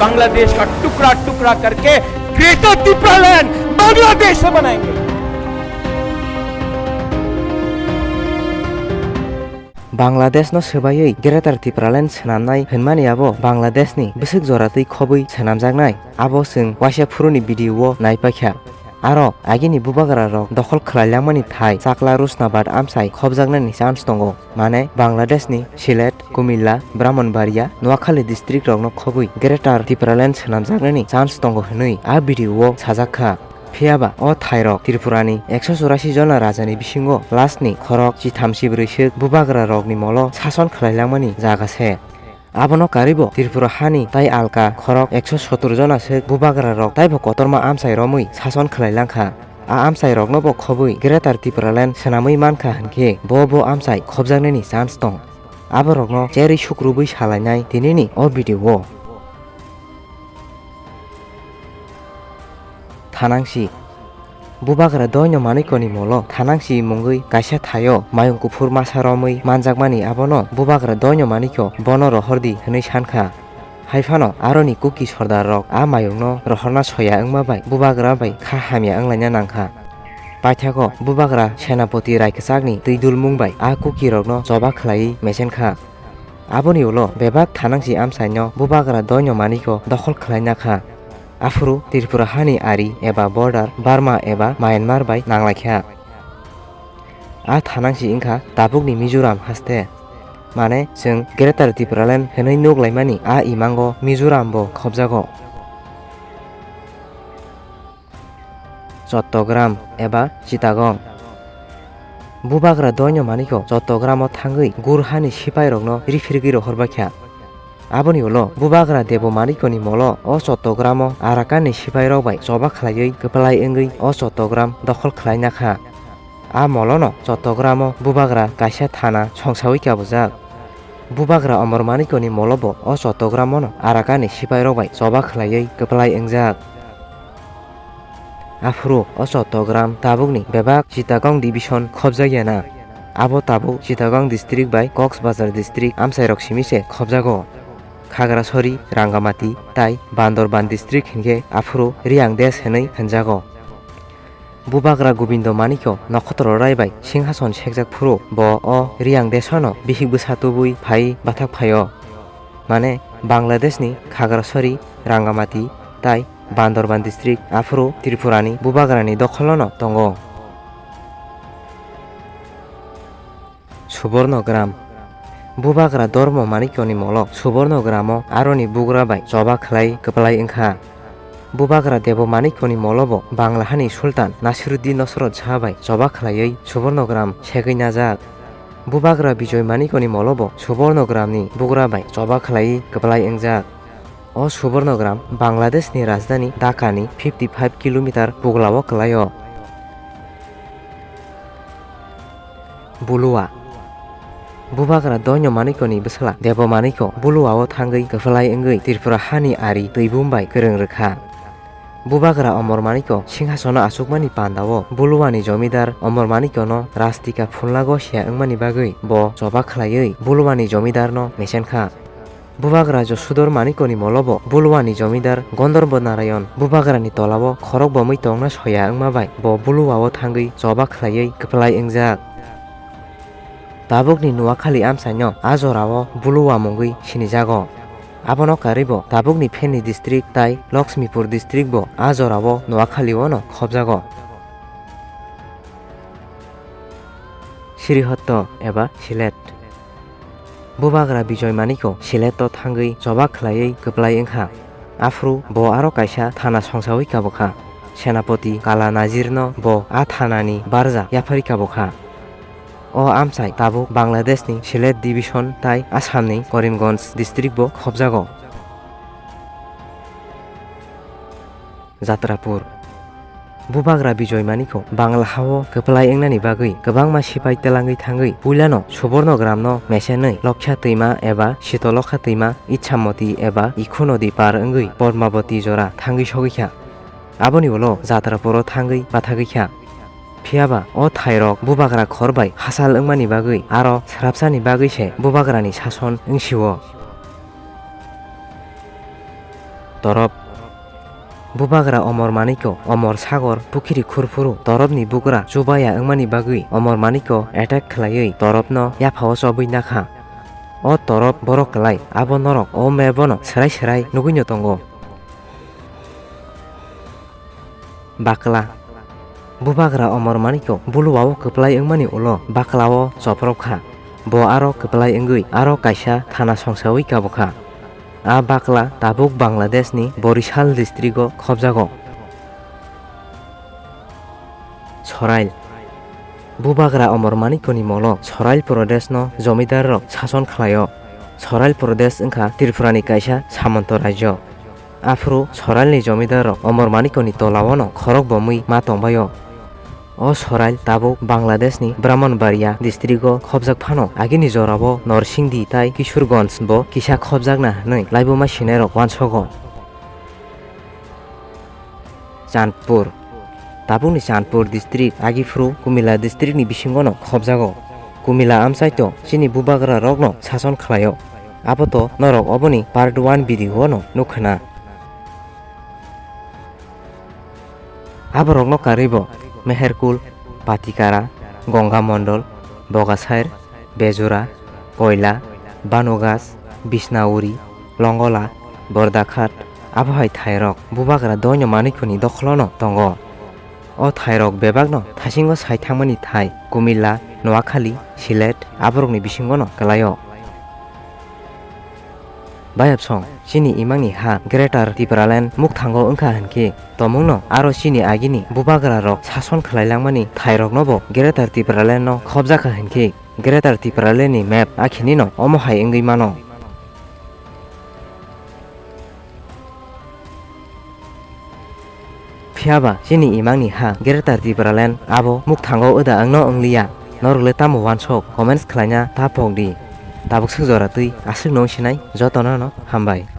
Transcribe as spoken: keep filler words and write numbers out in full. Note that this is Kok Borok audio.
बांग्लादेश का टुकड़ा टुकड़ा करके ग्रेटर तिपरालैंड बांग्लादेश से बनाएंगे। Bangladesh no swbaiwi Greater Tipraland swnamnai hwnmani abo Bangladesh ni bwswk jora twi khobwi swnamjaknai, abo chwng waisa phuruni video o naipaikha. Aro agini bubagra rok dokhol khwlailangmani thai Chakla Rushnabad amchai khobjaknani chance tongo, mane Bangladesh ni Sylhet, Kumilla, Brahmanbaria, Noakhali district rokno khobwi Greater Tipraland swnamjaknani chance tongo hwnwi a video o sajakha. Phiyaba o thairok Tripurani ekso churasi jona rajani bisingo lastni khorok chitham chibrwi swk bubagra rokni molo sason khwlailangmani jaga se. Abono karwibo Tripura hani tai alka khorok ekso sottor jona swk bubagra rok taibo kotorma amchai romwi sason khwlailangkha. A amchai roknobo khobwi Greater Tipraland swnamwi mankha hwnkhe bo bo amchai khobjaknani chance tong. Aborokno cherwi sukrubwi salainai tinini o video o. Thanangsi. Bubagra Doino Manikoni molo Thanangsi mungwi kaisa thaio mayung kuphur masa romwi manjakmani abono Bubagra Doino Maniko bono rohordi hwnwi sankha. Haiphano aroni Kuki Sordar rok a mayungno rohorna soya wngma bai bubagra bai kha hamya wnglaina nangkha. Paithago bubagra Senapoti Raikwchakni twi dulmung bai a Kuki rokno choba khwlaiwi mechenkha. Aboni ulo bebak Thanangsi amchaino bubagra Doino Maniko dokhol khwlaina kha. Aphuru Tripura hani ari eba border Burma eba Myanmar bai nanglaikha. A Thanangsi wngkha tabukni Mizoram haste. Mane chwng Greater Tipraland hwnwi nuk laimani a imango Mizoram bo khobjago. Chottogram eba Chittagong. Bubagra Doino Maniko Chottogramo thangwi Gurhani sipairokno riphirgwi rohorbaikha. Aboni ulo Bubagra Debo Manikoni molo o Chottogramo Arakanni sipairok bai choba khwlaiwi kwplai wngwi o Chottogram dokhol khwlaina kha. A molono Chottogramo Bubagra kaisa thana songsawi kabujak. Bubagra Omor Manikoni molobo o Chottogramo no Arakanni sipairok bai choba khwlaiwi kwplai wngjak. Aphuru o Chottogram tabukni bebak Chittagong division khobjakya na. Abo tabuk Chittagong district bai Cox's Bazar district amchairok simi se khobjago. Khagrasori, Rangamati tai Bandorban district hinkhe aphuru Reang Desh hwnwi hwnjago. Bubagra Gobindo Manikyo Nokhotro Rai bai singhason sekjak phuru bo o Reang Deshano bihik bwsa tubui phai bathak phaio. Mane Bangladeshni Khagrasori, Rangamati tai Bandorban district aphuru Tripurani Bubagrani dokholono tongo. Subornogram. Bubagra Dormo Manikyoni molo Subornogramo aroni bugra bai choba khlai kwplai wngkha. Bubagra Debo Manikyoni molobo Bangla hani Sultan Nasiruddin Nosrot Shah bai choba khlaiwi Subornogram segwi najak. Bubagra Bijoy Manikyoni molobo Subornogramni bugra bai choba khlaiwi kwplai wngjak. O Subornogram Bangladeshni rajdhani Dhakani fifty five kilometer puglao kwlaio. Bulua. Bubagra Doino Manikyoni bwsla Debo Manikyo Buluao thangwi kwphlai wngwi Tripura hani ari twibum bai kwrwng rwkha. Bubagra Omor Manikyo singhasono achukmani pandao Buluani jomidar Omor Manikyono Rastika phunlago siya wngmani bagwi bo choba khlaiwi Buluani jomidarno mechenkha. Bubagra Josudor Manikyoni molobo Buluani jomidar Gondorbo Narayon Bubagrani tolao khorok bomwi tongna soya wngma bai bo Buluao thangwi choba khlaiwi kwplai wngjak. Tabukni Noakhali amchaino a jorao Bulua mungwi sinijago. Abono karwibo tabukni Feni district tai Lakshmipur district bo a jorao Noakhaliono khobjago. Srihotto eba Sylhet. Bubagra Bijoy Manikyo Sylheto thangwi choba khlaiwi kwplai wngkha. Aphuru bo aro kaisa thana songsawi kabukha. Senapoti Kala Nazirno bo a thanani barja yaphari kabukha. O amchai tabuk Bangladeshni Sylhet division tai Assamni Karimganj district bo khobjago. Jatrapur. Bubagra Bijoy Manikyo Bangla hao kwplai wngnani bagwi kwbangma sipai telangwi thangwi puilano Subornogramno mesenwi Lokha twima eba Sitolokha twima Ichamoti eba Ikhu nodi par wngwi Padmaboti jora thangwi sogwikha. Aboni ulo Jatrapuro thangwi bathagwikha. Phiyaba o thairok Bubagra khor bai hachal wngmani bagwi aro srapsani bagwi se Bubagrani sason wngsio. Torop. Bubagra Omor Manikko Omor Sagor pukhiri khurphuru Toropni bugra chubaya wngmani bagwi Omor Manikko attack khlaiwi Toropno yaphao chobwi nakha. O Torop borok klai, abo norok o map-o no swrai swrai nugwino tongo. Bakla. Bubagra Omor Manikko buluao kwplai wngmani ulo baklao chopropkha. Bo aro kwplai wngwi aro kaisa thana songsawi kabukha. A bakla tabuk Bangladeshni Borisal district-o khobjago. Sorail. Bubagra Omor Manikkoni molo Sorail Prodeshno jomidarrok sason khlaio. Sorail Prodesh wngkha Tripurani kaisa samonto rajyo. Aphuru Sorailni jomidarrok Omor Manikkoni tolaono khorok bomwi ma tongbaio. O Sorail tabuk Bangladeshni Brahmanbaria district-o khobjak phano agini jorao Norsingdi tai Kishorganj bo kisa khobjakna hwnwi laibuma sinairok uansogo. Chandpur. Tabukni Chandpur district agiphuru Kumila district-ni bisingono khobjago. Kumila amchaito chini bubagrarokno sason khlaio. Aboto norok oboni part one video-no nukkhana. Aborokno karwibo Meherkul, Patikara, Gongamondol, Bogasair, Bejura, Koila, Banugas, Bisnauri, Longola, Bordakhat, abo hai thairok Bubagra Doino Manikkoni dokholono tongo. O thairok bebakno thasingo sai thangmani thai Kumila, Noakhali, Sylhet aborokni bisingono kwlaio. Bayapsong, chini imangni ha Greater Tipraland mukthango wngkha hinkhe, tomungno aro chini agini bubagrarok sason khlailangmani thairoknobo Greater Tipralandno khobjakha hinkhe, Greater Tipralandni map akhinino omo hai wngwi mano. Phiyaba chini imangni ha Greater Tipraland abo mukthango wda wngno wngliya. Norokle tamo uansok comments khlaina ta pokdi. Tabuk swk jora twi aswkno wngsinai jotono no hambai.